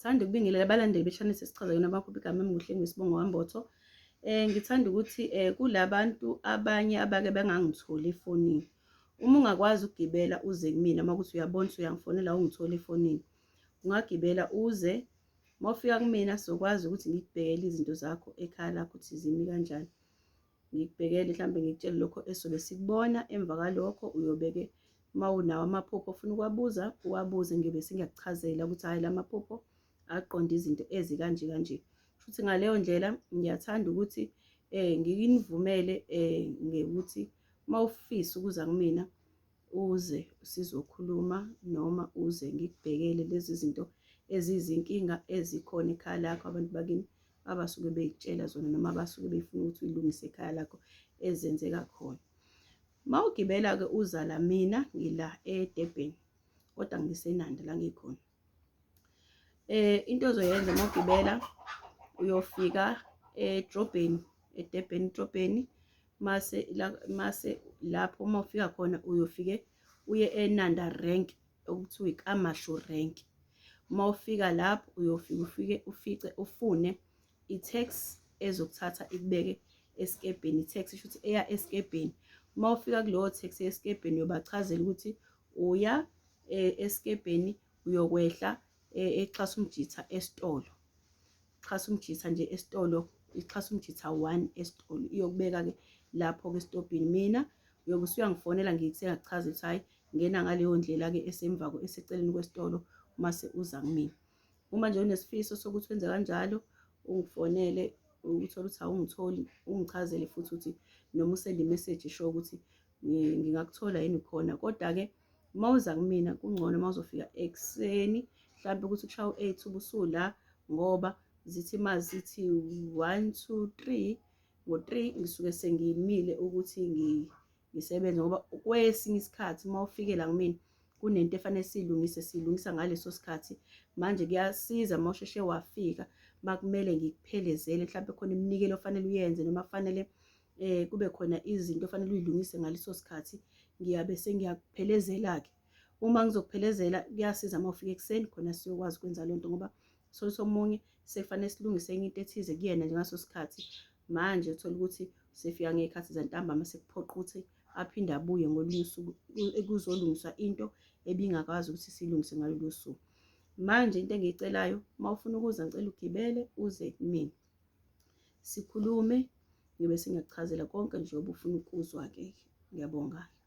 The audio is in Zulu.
Thanda ukubingelela abalandeli be-channel sesichaza yona abakhupha igama emuhle ngesibongo kaMbotho. Ngithanda ukuthi kulabantu abanye abake bengangitholi efonini. Uma ungakwazi ukugibela uze kumina uma kuthi uyabona ukuthi uyangifonela ungithole efonini. Ungagibela uze uma ufika kumina sizokwazi ukuthi ngikubhekele izinto zakho ekhaya lakho ukuthi zimi kanjani. Ngikubhekele mhlambe ngikutshele lokho esobe sikubona emva kwalokho uyobeke uma unawo amaphupho ofuna ukuwabuza uwabuze ngiyobe sengiyakuchazela ukuthi hhayi la maphupho aqonde izinto ezikanje kanje. Futhi ngaleyo ndlela ngiyathanda ukuthi nginivumele ngokuthi uma ufisa ukuza kumina uze sizokhuluma noma uze ngikubhekele lezi zinto eziyizinkinga ezikhona ekhaya lakho abantu bakini abasuke bey'tshela zona noma abasuke befuna ukuthi uyilungise ekhaya lakho ezenzeka khona. Uma ugibela-ke uza la mina ngila eDurban kodwa ngiseNanda la ngikhona. Into ozoyenza uma ugibela uyofika edrobheni eDurban edrobheni mase la mase lapho uma ufika khona uyofike uye eNanda rank okuthiwa iKamashu rank. Uma ufika lapho uyofika ufike ufice ufune i-taxi ezokuthatha ikubeke esikebheni, i-taxi shuthi eya esikebheni. Uma ufika kuleyo taxi esikebheni uyobachazela ukuthi uya esikebheni uyokwehla exhasa umjitha esitolo. Xhasa umjitha nje esitolo, ixhasa umjitha 1 esitolo iyokubeka-ke lapho-ke esitobhini. Mina uyobe usuyangifonela ngithi sengakuchazela ukuthi hhayi ngena ngaleyo ndlela-ke esemva eseceleni kwesitolo mase uza kumina. Uma nje unesifiso sokuthi wenze kanjalo ungifonele uthole ukuthi awungitholi ungichazele futhi ukuthi noma usende imeseji esho ukuthi ngingakuthola yini khona. Kodwa-ke uma uza kumina kungcono uma uzofika ekuseni mhlampe ukuthi kushaya u-eight ubusula ngoba zithi uma zithi one two three ngo-three ngisuke sengimile ukuthi ngisebenze ngoba kwesinye isikhathi uma ufikela kumina kunento efanele siyilungise siyilungisa ngaleso sikhathi manje kuyasiza uma usheshe wafika makumele ngikuphelezele mhlawumbe khona iminikelo ofanele uyenze noma kufanele kube khona izinto ofanele uyilungise ngaleso sikhathi ngiyabe sengiyakuphelezela-ke uma ngizokuphelezela kuyasiza uma ufika ekuseni khona siyokwazi ukwenza leyo nto ngoba soluthi omunye sekufanele silungise enye into ethize kuyena nje ngaso sikhathi manje uthola ukuthi sefika ngey'khathi zantambama sekuphoqa ukuthi aphinde abuye ngolunye usuku kuzolungiswa into ebingakwazi ukuthi siyilungise ngalolu suku. Manje into engiyicelayo uma ufuna ukuza ngicela ugibele uze kumina sikhulume ngibe sengiyakuchazela konke nje obufuna ukuzwa-ke. Ngiyabonga-ke.